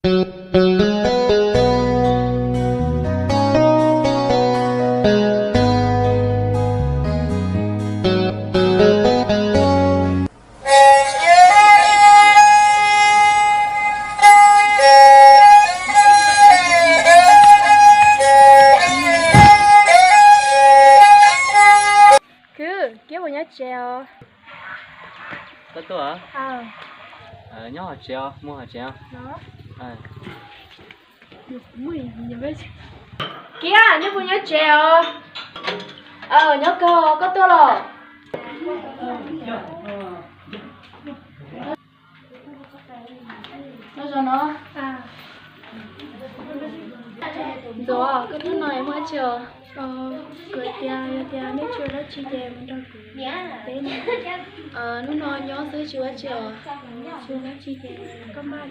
Kwv, Kiab puas nyob tsev os? Koj tuaj? Nyob hauv tsev os, mus hauv tsev os. Kiab, nyob puas nyob tsev os? Nyob kawg, koj tuaj los? Ntxuav, koj hnub no muaj dab tsi os? Kuv tias yog tias nej tsis ua dab tsi ces mus nrog kuv teb no. Hnub no nyob xwb tsis ua dab tsi os? Tsis ua dab tsi ces koj npaj